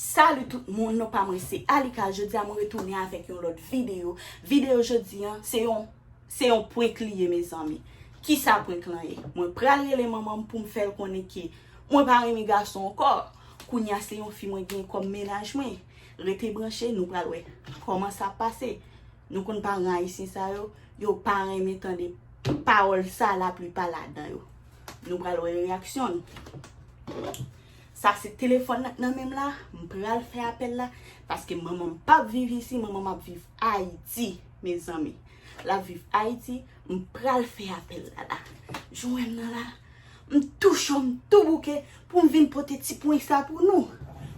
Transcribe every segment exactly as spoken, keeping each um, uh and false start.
Salut tout moun, non pa mwen se Alika. Jodi a mwen retounen avèk yon lòt videyo. Videyo jodi an, se yon, se yon prank li ye, mezanmi. Kisa prank lan ye? Mwen pral rele manman m pou m fè l konnen ke mwen pa renmen gason ankò. Kounye a se yon fi mwen gen kòm mennaj mwen. Rete branche, nou pral wè kòman sa pase. Nou konn paran ayisyen sa yo, yo pa renmen tande pawòl sa laplipa ladan yo. Nou pral wè reyaksyon l. Sa se telefòn nan k nan men m la, m pral fè apèl la, paske manman m p ap viv isi, manman m ap viv Ayiti, mezanmi. L ap viv Ayiti, m pral fè apèl la la. Jwenn nan la, m tou cho, m tou bouke pou m vin pote ti prank sa pou nou.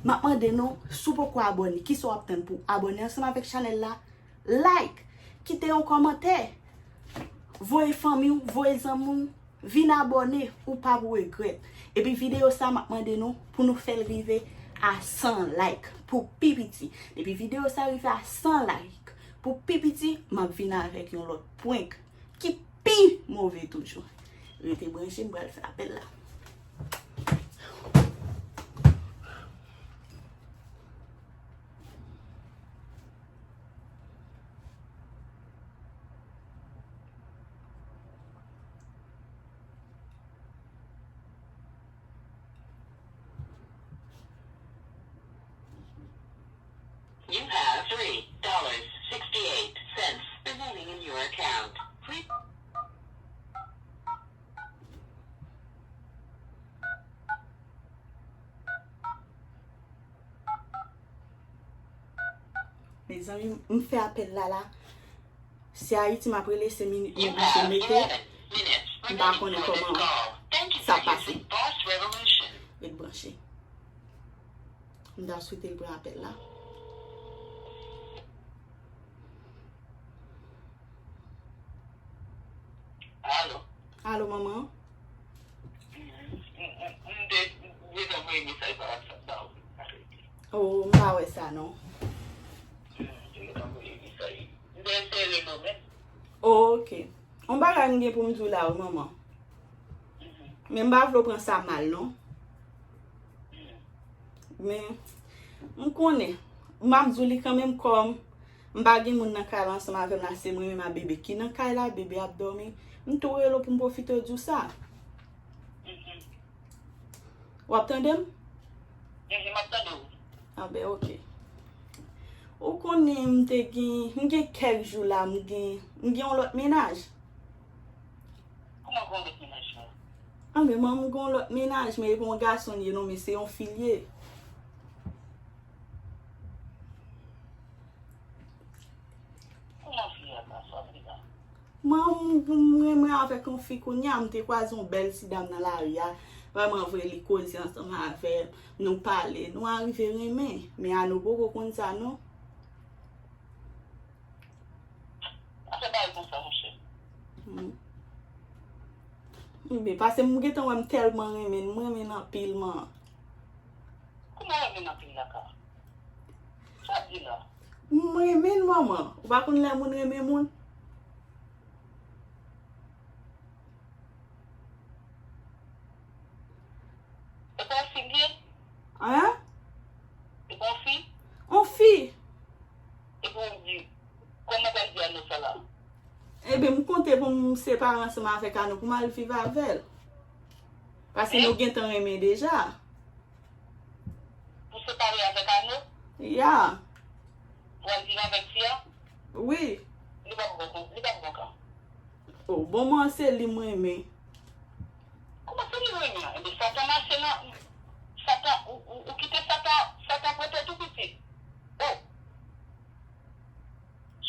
M ap mande nou, si w poko abòne, kisa w ap tann pou w abòne ansanm avèk chanèl la? Like, kite yon kòmantè, voye fanmi w, voye zanmi w, vin abòne, ou p ap regrèt. Epi videyo sa, m ap mande nou pou nou fè l rive a san like pou pi piti. Depi videyo sa rive a san like pou pi piti, m ap vin avèk yon lòt prank ki pi move toujou. Rete branche, m pral fè apèl la. You have three dollars sixty-eight cents remaining in your account. Please. Mezanmi, m fè apèl la la. Se Ayiti m ap rele, se minit m oblije mete. M pa konnen kòman sa pase. Ret branche. M ta swete l pran apèl la. Alo. Alo, manman. M te gentan voye mesaj pa WhatsApp ba ou. Oh, m pa wè sa non. M te gentan voye mesaj. M te eseye rele w menm. Oh, ok. Yon bagay m gen pou m di w la wi, manman. Men m pa vle w pran sa mal non. Men m konnen, m ap di w li kanmenm, kòm m pa gen moun nan kay la ansanm avè m la, se mwen menm ak bebe ki nan kay la, bebe ap dòmi. M tou rele w pou m pwofite w di w sa. W ap tande m? M ap tande w. Ah ben, ok. Ou konnen m te gen, m gen kèk jou la, m gen, m gen yon lòt mennaj. Kòman gen yon lòt mennaj la? Ah ben, manman m gen yon lòt mennaj, men e pa yon gason l ye non, men se yon fi l ye. Kòman fi a ka fè sa? Man, m, m renmen avèk yon fi kounye a, m te kwaze yon bèl ti dam nan lari a. Vrèman vre, li koze ansanm avè m, nou pale, nou arive renmen. Men a nou poko konn sa non. Pa fè bagay konsa, monchè. Hmm. Ebyen, paske m gentan wè m tèlman renmen l, m renmen l anpil, man. Kòman renmen l anpil la ka? Sa w ap di la? M renmen l, manman. Ou pa konn lè moun renmen moun? E pa yon fi l ye? Hein? E pa yon fi? Yon fi. Epi w di, kòman w pral di Ano sa la? Ebyen, m konte pou m separe ansanm avèk Ano pou m al viv avè l. Paske nou gentan renmen deja. Pou separe avèk Ano? Ya. Pou al viv avèk fi a? Wi. Li p ap bon, li p ap bon ka. Oh, bon, mwen se li m renmen. Kòman se li w renmen an? Ebyen, Satan mache nan, Satan, ou, ou, ou kite Satan, Satan pran tèt ou pitit. Oh!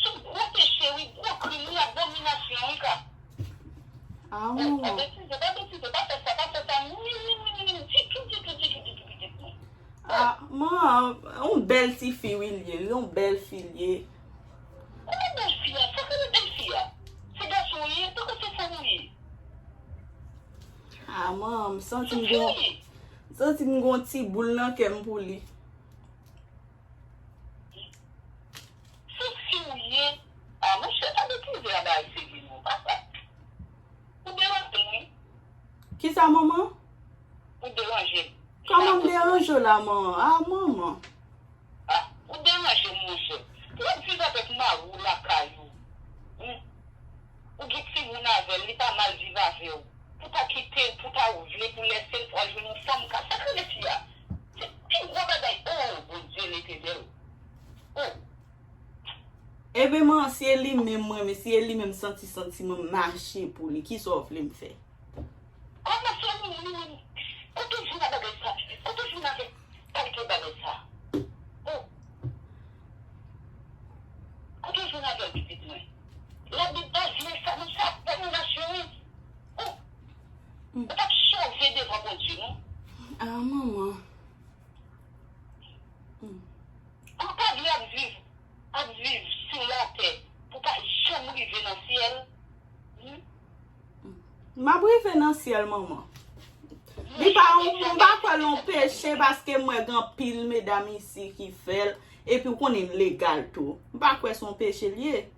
Se yon gwo peche, wi, gwo krim, wi, abominasyon, wi, ka. Ah, oh, oh, betize, pa betize, pa fè sa, pa fè sa, ni, ni, ni, ni, ni, ditou, ditou, ditou, ditou, ditou, ditou. Ah, man, yon bèl ti fi, wi, l ye, yon bèl fi, l ye. Ou pa bèl fi a, sa k rele bèl fi a? Se gason w ye, tankou se fanm ou ye. Ah, man, m santi m gon, santi m gon ti boul nan kè m pou li. Se fi w ye. Ah, monchè, pa betize a bay serye non, papa. Ou deranje m, wi. Kisa, manman? Ou deranje m. Kòman m deranje w la, manman? Ah, manman. Fèk mari w lakay ou. Hmm? Ou gen timoun avè l, li pa mal viv avè w. Pou ta kite l, pou ta vle pou lèse l pou al jwenn yon fanm ka. Sa k rele fi a? Se pi gwo bagay. Oh, Bondye Letènèl. Oh. Ebyen, man, si e li menm mwen, men si e li menm santi santi mwen mache pou li, kisa w vle m fè? Kòman se li menm? Kote w jwenn bagay sa? Kote w jwenn avèk kalite bagay sa? Oh. Kote w jwenn avèk pitit mwen? Labib pa vle sa, non, se abominasyon, wi. Oh. Ou p ap sove devan Bondye, non. Ah, manman. Ou pa vle ap viv, ap viv sou latè pou pa janm rive nan syèl. Hmm? M ap rive nan syèl, manman. Li pa yon, m pa kwè l yon peche paske m wè gen anpil medam isi ki fè l. Epi w konnen l legal tou. M pa kwè se yon peche l ye.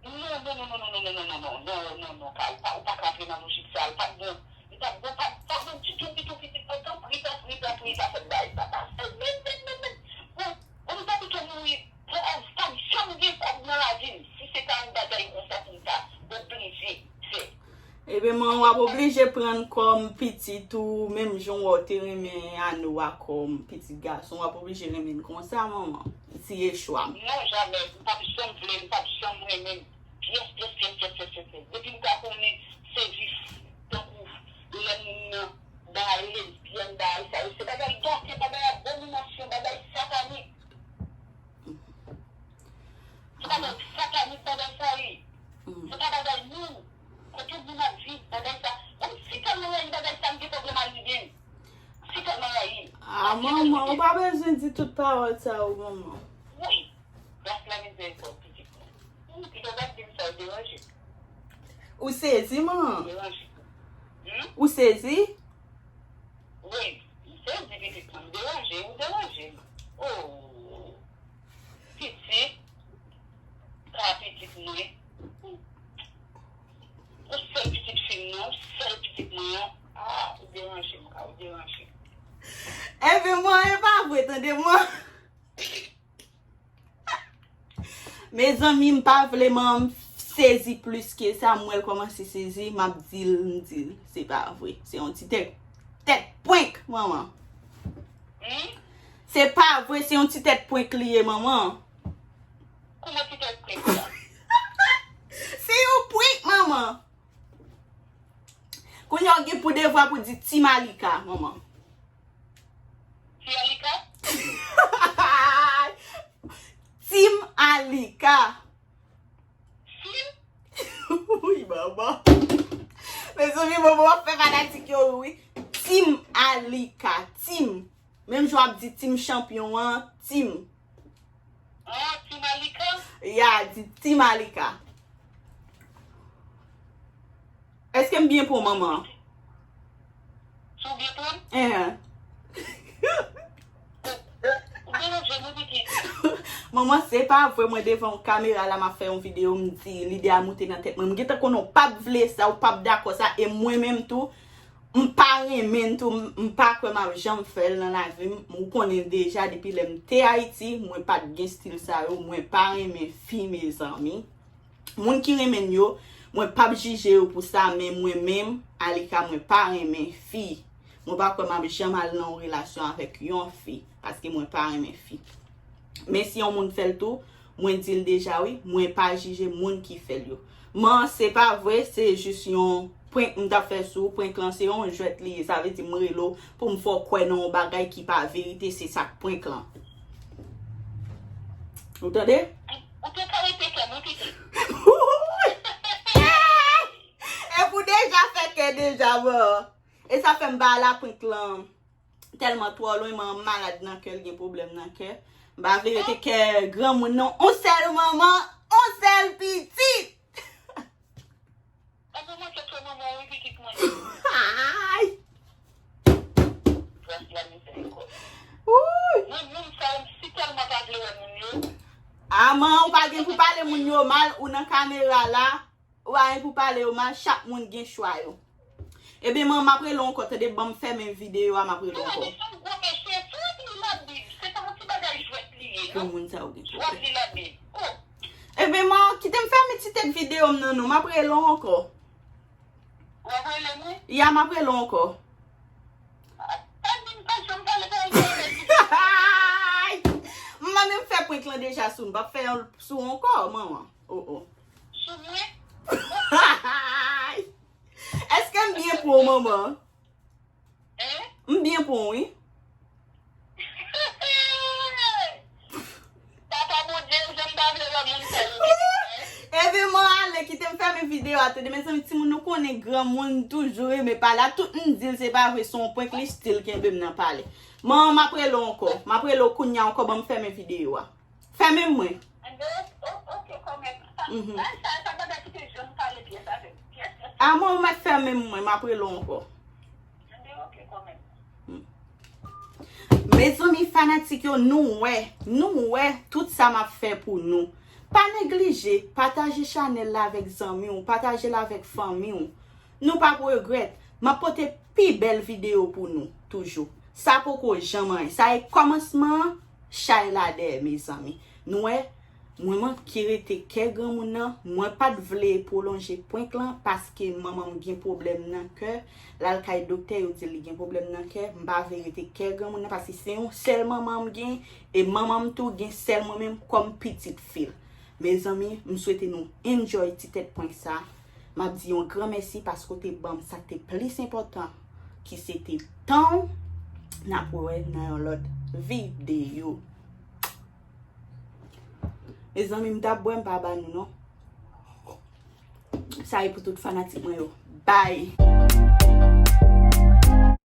Non, non, non, non, non, non, non, non, non, non, non, non, non, Kay, pa, ou pa ka antre nan lojik sa, li pa t bon, li pa t bon, pa, pa bon ditou, ditou, pitit mwen, tanpri, tanpri, tanpri, pa fè bagay sa, pa fè, men, men, men, men, bon, bon, m ta pito mouri pòv, pa t janm gen kòb nan lavi m, si se ta yon bagay konsa pou m ta oblije fè. Ebyen, man, w ap oblije pran l kòm pitit ou, menm jan w wè w te renmen Ano a kòm pitit gason, w ap oblije renmen l konsa, manman, si e chwa m. Non, jamè, m p ap janm vle l, m p ap janm renmen l. Pyès, pyès, pyès, pyès, pyès, pyès, pyès. Depi m ta konnen sezi tankou lè moun nan bay lesbyèn, bay sa yo, se bagay gate, bagay abominasyon, bagay satanik. Se bagay satanik bagay sa ye. Se pa bagay moun. Kote moun ap viv bagay sa. Bon, m si tèlman rayi bagay sa, m gen pwoblèm al li menm. Si tèlman rayi l. Ah, manman, ou pa bezwen di tout pawòl sa yo, manman. Wi. Gras la mizèrikòd pitit mwen. Ou pito pa di m sa, ou deranje. Ou sezi, manman. Deranje. Hmm? Ou sezi? Wi, m sezi pitit mwen, m deranje, ou deranje. Oh. Pitit, ka pitit mwen. Ou sèl pitit fi m nan, ou sèl pitit mwen an. Ah, ou deranje m, ka, ou deranje. Ebyen, mwen, e pa vre, tande, mwen. Mezanmi, m pa vle manman m sezi plis ke sa, m wè l kòmanse sezi, m ap di l, m di l, se pa vre. Se yon ti tèt, tèt prank, manman. Hmm? Se pa vre, se yon ti tèt prank li ye, manman. Kouman ti tèt prank sa? Se yon prank, manman. Kounye a w gen pou devwa pou di Team Alika, manman. Ti Alika? Team Alika. Sim? Wi, manman. Mezanmi, manman, w ap fè fanatik yo ri, wi. Team Alika. Team. Menm jan w ap di Team Chanpyon an, Team. Ah, Team Alika? Ya, di Team Alika. Èske m byen pran, manman? Si w byen pran? Enhen. Ou deranje m, wi, pitit. Manman, se pa vre, mwen devan yon kamera la, m ap fè yon videyo, m di, lide a moute nan tèt mwen. M gentan konnen w p ap vle sa, w p ap dakò sa, e mwen menm tou, m pa renmen l tou, m, m pa kwè m ap janm fè l nan lavi m. Ou konnen deja, depi lè m te Ayiti, mwen pa t gen stil sa yo, mwen pa renmen fi, mezanmi. Moun ki renmen n yo, mwen p ap jije yo pou sa, men mwen menm, Alika, mwen pa renmen fi. Mwen pa kwè m ap janm al nan yon relasyon avèk yon fi, paske mwen pa renmen fi. Men si yon moun fè l tou, mwen di l deja wi, mwen pa jije moun ki fè l yo. Man, se pa vre, se jis yon prank m t ap fè sou ou, prank lan se yon jwèt li ye, sa vle di m rele w pou m fè w kwè nan yon bagay ki pa verite, se sa k prank lan. Ou tande? Ou te ka repete, non, pitit? E pou deja fè kè deja, bon. E sa fè m pa al aprank lan tèlman twò lwen, man, malad nan kè, l gen pwoblèm nan kè. M pa vle rete kè granmoun non. On sèl manman, on sèl pitit. Epi mwen se tou manman wi pitit mwen. Ay! Gras la mizèrikòd. Wouy! Mwen moun sa yo, m si tèlman pa vle wè moun yo. Aman, ou pa gen pou pale moun yo mal, ou nan kamera la, ou pa gen pou pale yo mal, chak moun gen chwa yo. Ebyen, man, m ap rele w ankò, tande, ban m fèmen videyo a, m ap rele w Non, ankò. li se yon gwo mesye, se w ap li Labib, se pa yon ti bagay jwèt li ye, Pou non. Moun sa yo gen W ap li Labib. Oh, Ebyen, man, kite m fèmen ti tèt videyo m nan non, m ap rele w ankò. W ap rele m, wi? Ya, m ap rele w ankò. Pa di m pa janm pale pale pale. M mande m fè prank lan deja sou nou, m p ap fè yon sou w ankò, manman. Oh, oh. Sou mwen? Èske m byen pou w, manman? Hein? M byen pou w, wi. Papa Bondye, jan m pa vle wè moun fè yo. Ebyen, man, ale, kite m fèmen videyo a, tande, mezanmi, timoun, nou konnen granmoun toujou renmen pale. A tout m di l, se pa vre, se yon prank, li still kenbe m nan pale. Man, m ap rele w ankò. M ap rele w kounye a ankò, ban m fèmen videyo a. Fèmen mwen. Anben, o-, oke, kòmèt. Mhm. Sa, sa, sa pa ta kite jwenn pale pyès avè m. Pyès, pyès. A, mwen, ou mèt fèmen mwen, m ap rele w ankò. Anben, oke, kòmèt. Mezanmi, fanatik yo, nou wè, nou wè tout sa m ap fè pou nou. Pa neglije, pataje chanèl la avèk zanmi w, pataje l avèk fanmi w. Nou p ap regrèt. M ap pote pi bèl videyo pou nou toujou. Sa poko janm anyen. Sa e kòmansman an, chay la dèyè, mezanmi. Nou wè, mwen manke rete kè granmoun nan. Mwen pa t vle pwolonje prank lan paske manman m gen pwoblèm nan kè. L al kay doktè, yo di l li gen pwoblèm nan kè. M pa vle rete kè granmoun nan paske se yon sèl manman m gen. E manman m tou gen sèl mwen menm kòm pitit fi l. Mezanmi, m swete nou enjoy ti tèt prank sa. M ap di yon gran mèsi paske w te ban m sa k te plis enpòtan, ki se te tan w. N ap wè nan yon lòt videyo. Mezanmi, m t ap bwè, m pa ba nou non. Sa e pou tout fanatik mwen yo. Bye!